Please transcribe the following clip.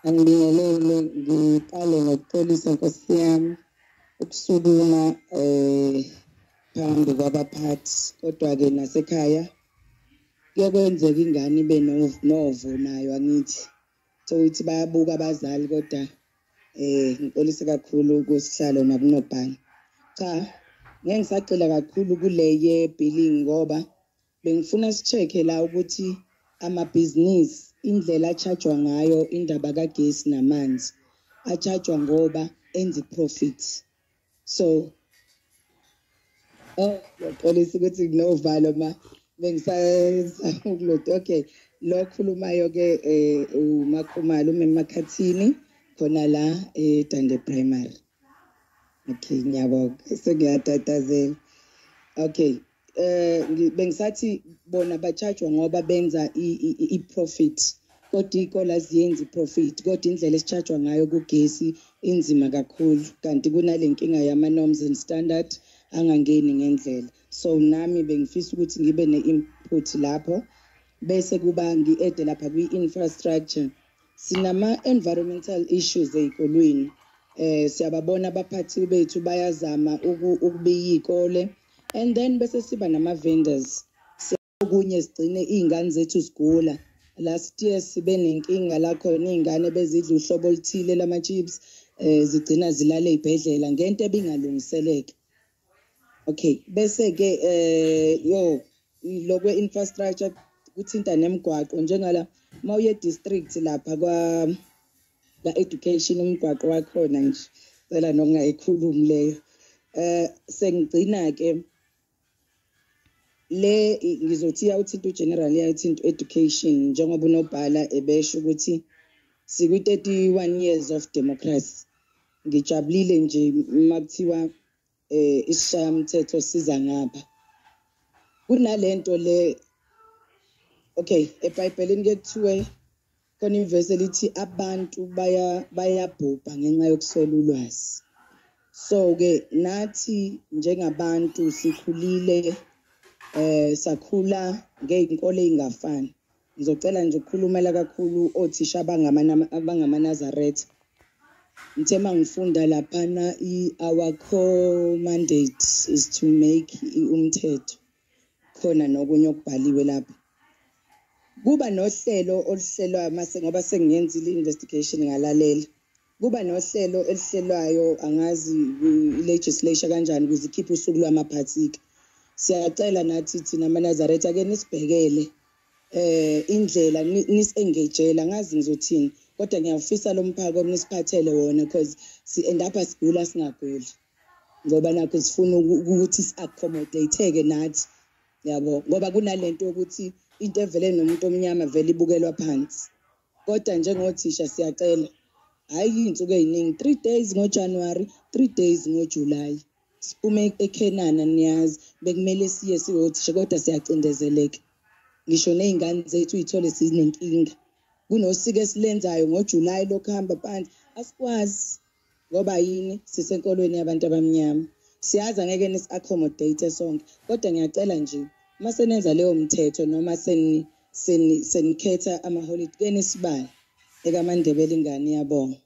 Angibingelele, ngiqale ngokuxolisa, Nkosi yami, ukusukuma phambi kwabaphathi, kodwa-ke nasekhaya kuyokwenzeka ingane ibe novo nayo, angithi? So ukuthi bayabuka abazali, kodwa ngixolise kakhulu kusihlalo nakunobhala. Cha, ngeke ngisagxila kakhulu kule ye-billing, ngoba bengifuna si-check-e la ukuthi amabhizinisi, indlela a-charge-wa ngayo indaba kagesi namanzi, a-charge-wa ngoba enza i-profit. So, oh, ngiyaxolisa ukuthi nginovalo ma bengisazama ukuloda. Okay, lo khulumayo-ke uMakhumalo, uMemakhathini, khona la eDande Primary. Okay, ngiyabonga, sengiyatatazela. Okay, bengisathi bona ba-charge-wa ngoba benza i-profit, kodwa iy'kole aziyenzi i-profit, kodwa indlela esi-charge-wa ngayo kugesi inzima kakhulu, kanti kunale nkinga yama-norms and standard angangeni ngendlela. So nami bengifisa ukuthi ngibe ne-input lapho, bese kuba ngi-add lapha kwi-infrastructure. Sinama-environmental issues ey'kolweni. Siyababona abaphathi bethu bayazama ukubiya iy'kole, and then bese siba nama-vendors. Okunye sigcine iy'ngane zethu zigula. Last year sibe nenkinga la khona iy'ngane bezidla uhlobo oluthile lama-chips, zigcina zilala ey'bhedlela ngento ebingalungiseleka. Okay, bese-ke yo lokwe infrastructure kuthinta nemigwaqo, njengala mawuye district lapha kwa la education, umgwaqo wakhona nje, cela nokungayikhulumi leyo. Sengigcina ke le, ngizothi iyawuthinta u-general, iyawuthinta education, njengoba unobhala ebesho ukuthi sikwi-31 years of democracy. Ngijabulile nje makuthiwa isishayamthetho siza ngapha kunalento le. Okay, eBhayibhelini ke kuthiwe khona ivesi elithi abantu bayabhubha ngenxa yokuswela ulwazi. So ke nathi njengabantu sikhulile, sakhula ngey'nkolo ey'ngafani. Ngizocela nje ukukhulumela kakhulu othisha abangamaNazaretha. Ngithe uma ngifunda laphana, our core mandate is to make umthetho, khona nokunye okubhaliwe lapha. Kuba nohlelo oluhlelwayo mase, ngoba sengiyenzile i-investigation, ngalalela, kuba nohlelo elihlelwayo, angazi i-legislature kanjani, ukuze ikhiphe usuku lwamaphathika. Siyacela nathi thina amaNazaretha, ake nisibhekele indlela, nis-engage-ele, angazi ngizothini, kodwa ngiyawufisa lo mphako nisiphathele wona, because si-end up sigula singaguli, ngoba nakho sifuna ukuthi si-accommodate-ke nathi, yabo, ngoba kunalento yokuthi into evele nomuntu omnyama vele ibukelwa phansi. Kodwa njengothisha siyacela, hhayi iy'nsuku ey'ningi, 3 days ngoJanuwari, 3 days ngoJulayi. Siphume eKhenana, niyazi bekumele siye siwothisha, kodwa siyacindezeleka, ngisho ney'ngane zethu uy'thole sinenkinga. Kunosiko esilenzayo ngoJulayi lokuhamba phansi, asikwazi ngoba yini? Sisenkolweni yabantu abamnyama. Siyazi angeke nisi-accommodate sonke, kodwa ngiyacela nje, uma senenza leyo mthetho noma senikhetha amaholidi, ke nisibale ekaMaNdebele ingane. Iyabonga.